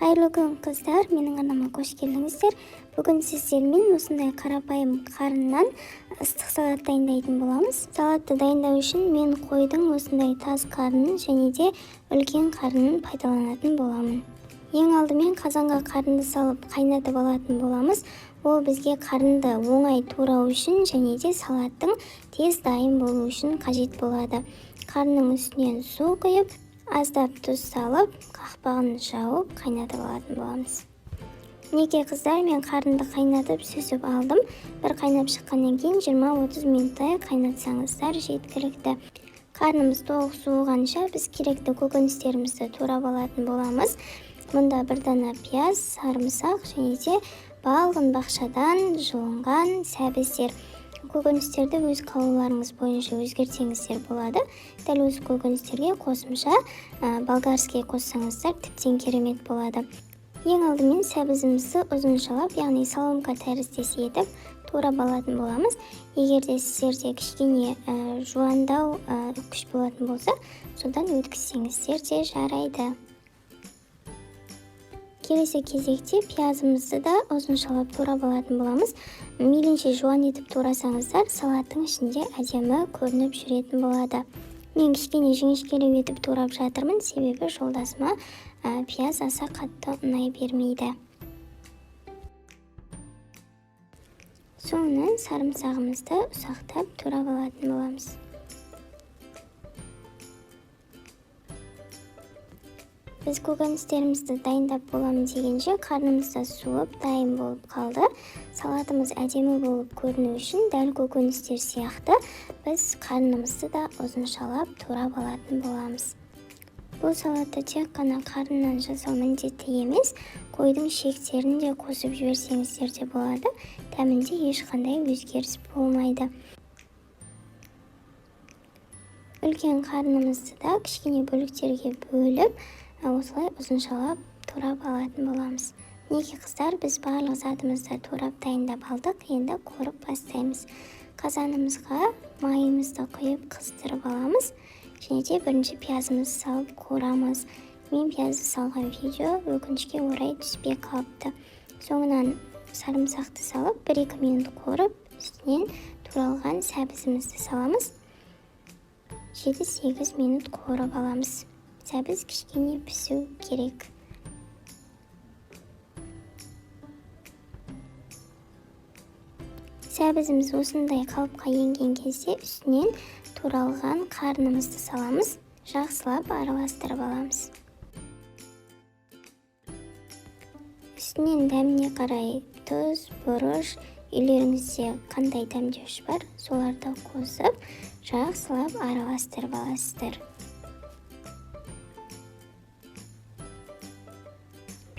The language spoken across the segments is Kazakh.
Қайырлы күн, қыздар! Менің арнама қош келдіңіздер. Бүгін сіздермен осындай қарапайым қарыннан ыстық салат дайындайтын боламыз. Салатты дайындау үшін мен қойдың осындай таз қарнын және де үлкен қарнын пайдаланатын боламын. Ең алдымен қазанға қарынды салып қайнатып алатын боламыз. Ол бізге қарынды оңай турау үшін және де салаттың тез дайын болу үшін қажет болады. Қарынның үстінен су құйып, аздап тұз салып, қақпағын жауып қайнатып алатын боламыз. Мінекей, қыздар, мен қарынды қайнатып сүзіп алдым. Бір қайнап шыққаннан кейін 20-30 минуттай қайнатсаңыздар жеткілікті. Қарнымыз толық суығанша біз керекті көкөністерімізді турап алатын боламыз. Мұнда бір дана пияз, сарымсақ және де балғын бақшадан жұлынған сәбіздер. Көкөністерді өз қалауларыңыз бойынша өзгертсеңіздер болады. Дәл осы көкөністерге қосымша болгарский қоссаңыздар, тіптен керемет болады. Ең алдымен сәбізімізді ұзыншалап, яғни соломка тәріздес етіп турап алатын боламыз. Егер де сіздерде кішкене жуандау үккіш болатын болса, содан өткізсеңіздер де жарайды. Келесі кезекте пиязымызды да ұзыншалап турап алатын боламыз. Мейлінше жуан етіп турасаңыздар, салаттың ішінде әдемі көрініп жүретін болады. Мен кішкене жіңішкелеу етіп турап жатырмын, себебі жолдасыма пияз аса қатты ұнай бермейді. Соңынан сарымсағымызды ұсақтап турап алатын боламыз. Біз көкөністерімізді дайындап боламын дегенше, қарнымыз да суып дайын болып қалды. Салатымыз әдемі болып көріну үшін дәл көкөністер сияқты біз қарнымызды да ұзыншалап турап алатын боламыз. Бұл салатты тек қана қарыннан жасау міндетті емес, қойдың шектерін де қосып жіберсеңіздер де болады. Дәмінде ешқандай өзгеріс болмайды. Үлкен қарнымызды да кішкене бөліктерге бөліп, осылай ұзыншалап турап алатын боламыз. Мінекей, қыздар, біз барлық затымызды турап дайындап алдық. Енді қуырып бастаймыз. Қазанымызға майымызды құйып қыздырып аламыз және де бірінші пиязымызды салып қуырамыз. Мен пиязды салған видео өкінішке орай түспей қалыпты. Соңынан сарымсақты салып, 1-2 минут қуырып, үстінен туралған сәбізімізді саламыз. 7-8 минут қуырып аламыз. Сәбіз кішкене пісу керек. Сәбізіміз осындай қалыпқа енген кезде үстінен туралған қарнымызды саламыз. Жақсылап араластырып аламыз. Үстінен дәміне қарай тұз, бұрыш, үйлеріңізде қандай дәмдеуіш бар, соларды қосып, жақсылап араластырып аласыздар.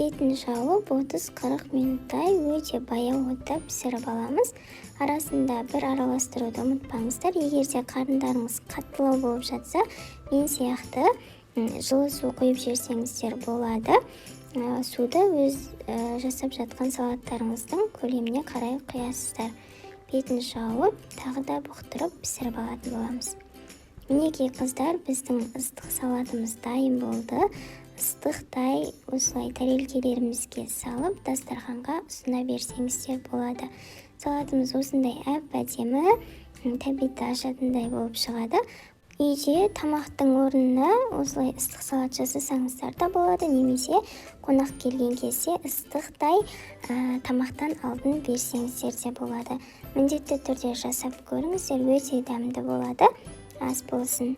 Бетін жауып 30-40 минуттай өте баяу отта пісіріп аламыз. Арасында бір араластыруды ұмытпаңыздар. Егер де қарындарыңыз қаттылау болып жатса, мен сияқты жылы су құйып жіберсеңіздер болады. Суды өз жасап жатқан салаттарыңыздың көлеміне қарай құясыздар. Бетін жауып, тағы да бұқтырып пісіріп алатын боламыз. Мінекей, қыздар, біздің ыстық салатымыз дайын болды. Ыстықтай осылай тәрелкелерімізге салып, дастарханға ұсына берсеңіздер болады. Салатымыз осындай әп-әдемі, тәбетті ашатындай болып шығады. Үйде тамақтың орнына осылай ыстық салат жасасаңыздар да болады, немесе қонақ келген кезде ыстықтай тамақтан алдын берсеңіздер де болады. Міндетті түрде жасап көріңіздер, өте дәмді болады. Ас болсын.